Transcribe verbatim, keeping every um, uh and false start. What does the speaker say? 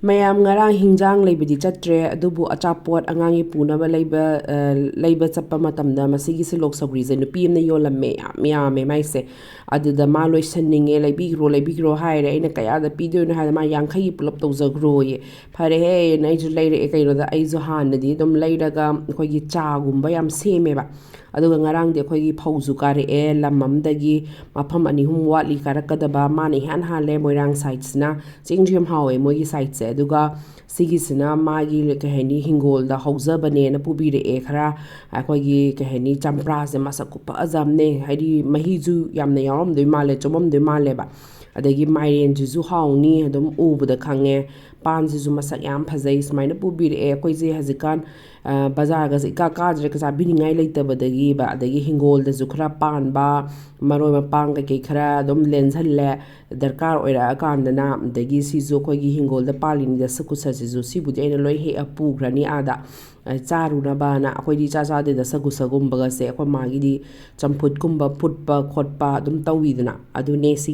ꯃꯌꯥꯝ, ꯉꯔꯥꯡ ꯍꯤꯟꯖꯥꯡ ꯂꯩꯕꯗꯤ ꯆꯠꯇ꯭ꯔꯦ, ꯑꯗꯨꯕꯨ ꯑꯆꯥꯄꯣꯠ ꯑꯉꯥꯡꯒꯤ ꯄꯨꯅꯕ ꯂꯩꯕ, ꯑ, ꯂꯩꯕ ꯆꯠꯄ ꯃꯇꯝꯗ ꯃꯁꯤꯒꯤ ꯁꯤꯂꯣꯛ ꯁꯧꯒ꯭ꯔꯤꯁꯦ ꯅꯨꯄꯤ ꯑꯃꯅ ꯌꯣꯜꯂꯝꯃꯦ, ꯌꯥꯝ ꯌꯥꯝꯃꯦ ꯃꯥꯏꯁꯦ꯫ ꯑꯗꯨꯗ ꯃꯥ ꯂꯣꯏꯁꯟꯅꯤꯡꯉꯦ, "ꯂꯩꯕꯤꯈ꯭ꯔꯣ, ꯂꯩꯕꯤꯈ꯭ꯔꯣ" ꯍꯥꯏꯔꯦ꯫ ꯑꯩꯅ "ꯀꯌꯥꯗ ꯄꯤꯗꯣꯏꯅꯣ?" ꯍꯥꯏꯗ ꯃꯥ "ꯌꯥꯡꯈꯩꯒꯤ ꯄꯨꯂꯞ ꯇꯧꯖꯈ꯭ꯔꯣꯌꯦ"꯫ ꯐꯔꯦꯍꯦꯅ ꯑꯩꯁꯨ ꯂꯩꯔꯛꯑꯦ꯫ ꯀꯩꯅꯣꯗ ꯑꯩꯁꯨ ꯍꯥꯟꯅꯗꯤ ꯑꯗꯨꯝ ꯂꯩꯔꯒ ꯑꯩꯈꯣꯏꯒꯤ ꯆꯥꯒꯨꯝꯕ ꯌꯥꯝ ꯁꯦꯝꯃꯦꯕ꯫ ꯑꯗꯨꯒ ꯉꯔꯥꯡꯗꯤ ꯑꯩꯈꯣꯏꯒꯤ ꯐꯧꯁꯨ ꯀꯥꯔꯛꯑꯦ, ꯂꯝ ꯑꯃꯗꯒꯤ ꯃꯐꯝ ꯑꯅꯤ ꯑꯍꯨꯝ ꯋꯥꯠꯂꯤ ꯀꯥꯔꯛꯀꯗꯕ꯫ ꯃꯥꯅ ꯏꯍꯥꯟ ꯍꯥꯜꯂꯦ, ꯃꯣꯏꯔꯥꯡ ꯁꯥꯏꯠꯁꯤꯅ꯫ ꯆꯦꯡꯁꯨ ꯌꯥꯝ ꯍꯥꯎꯋꯦ ꯃꯣꯏꯒꯤ ꯁꯥꯏꯠꯁꯦ꯫ ꯑꯗꯨꯒ ꯁꯤꯒꯤꯁꯤꯅ ꯃꯥꯒꯤ, ꯀꯩ ꯍꯥꯏꯅꯤ, ꯍꯤꯡꯒꯣꯜꯗ ꯍꯧꯖꯕꯅꯦꯅ ꯄꯨꯕꯤꯔꯛꯑꯦ ꯈꯔ꯫ ꯑꯩꯈꯣꯏꯒꯤ, ꯀꯩ ꯍꯥꯏꯅꯤ, ꯆꯝꯄ꯭ꯔꯥꯁꯦ ꯃꯁꯛ ꯈꯨꯐꯖ ꯑꯃꯅꯦ, ꯍꯥꯏꯗꯤ ꯃꯍꯤꯁꯨ ꯌꯥꯝꯅ ꯌꯥꯎꯔꯝꯗꯣꯏ ꯃꯥꯜꯂꯦ, ꯆꯣꯝꯃꯝꯗꯣꯏ ꯃꯥꯜꯂꯦꯕ꯫ ꯑꯗꯒꯤ ꯃꯥꯏꯔꯦꯟꯁꯤꯁꯨ ꯍꯥꯎꯅꯤ, ꯑꯗꯨꯝ ꯎꯕꯗ ꯈꯪꯉꯦ꯫ ꯄꯥꯟꯁꯤꯁꯨ ꯃꯁꯛ ꯌꯥꯝ ꯐꯖꯩ꯫ ꯁꯨꯃꯥꯏꯅ ꯄꯨꯕꯤꯔꯛꯑꯦ꯫ ꯑꯩꯈꯣꯏꯁꯦ ꯍꯧꯖꯤꯛꯀꯥꯟ, ꯑ, ꯕꯖꯥꯔꯒꯁꯦ ꯏꯀꯥ ꯀꯥꯗ꯭ꯔꯦ, ꯆꯥꯕꯤꯅꯤꯡꯉꯥꯏ ꯂꯩꯇꯕꯗꯒꯤꯕ꯫ ꯑꯗꯒꯤ ꯍꯤꯡꯒꯣꯜꯗꯁꯨ ꯈꯔ ꯄꯥꯟꯕ ꯃꯔꯣꯏ ꯃꯄꯥꯡ ꯀꯩꯀꯩ ꯈꯔ ꯑꯗꯨꯝ ꯂꯦꯟꯁꯜꯂꯦ, ꯗꯔꯀꯥꯔ ꯑꯣꯏꯔꯛꯑꯀꯥꯟꯗꯅ꯫ ꯑꯗꯒꯤ ꯁꯤꯁꯨ ꯑꯩꯈꯣꯏꯒꯤ ꯍꯤꯡꯒꯣꯜꯗ ꯄꯥꯜꯂꯤꯅꯤꯗ ꯁꯀꯨꯁꯁꯤꯁꯨ, ꯁꯤꯕꯨꯗꯤ ꯑꯩꯅ ꯂꯣꯏ ꯍꯦꯛꯑ ꯄꯨꯈ꯭ꯔꯅꯤ ꯑꯥꯗ, ꯑ, ꯆꯥꯔꯨꯅꯕꯅ꯫ ꯑꯩꯈꯣꯏꯗꯤ ꯏꯆꯥ ꯆꯥꯗꯦꯗ ꯁꯒꯨꯁꯒꯨꯝꯕꯒꯁꯦ꯫ ꯑꯩꯈꯣꯏ ꯃꯥꯒꯤꯗꯤ ꯆꯝꯐꯨꯠꯀꯨꯝꯕ ꯐꯨꯠꯄ ꯈꯣꯠꯄ ꯑꯗꯨꯝ ꯇꯧꯋꯤꯗꯅ, ꯑꯗꯨꯅꯦ ꯁꯤ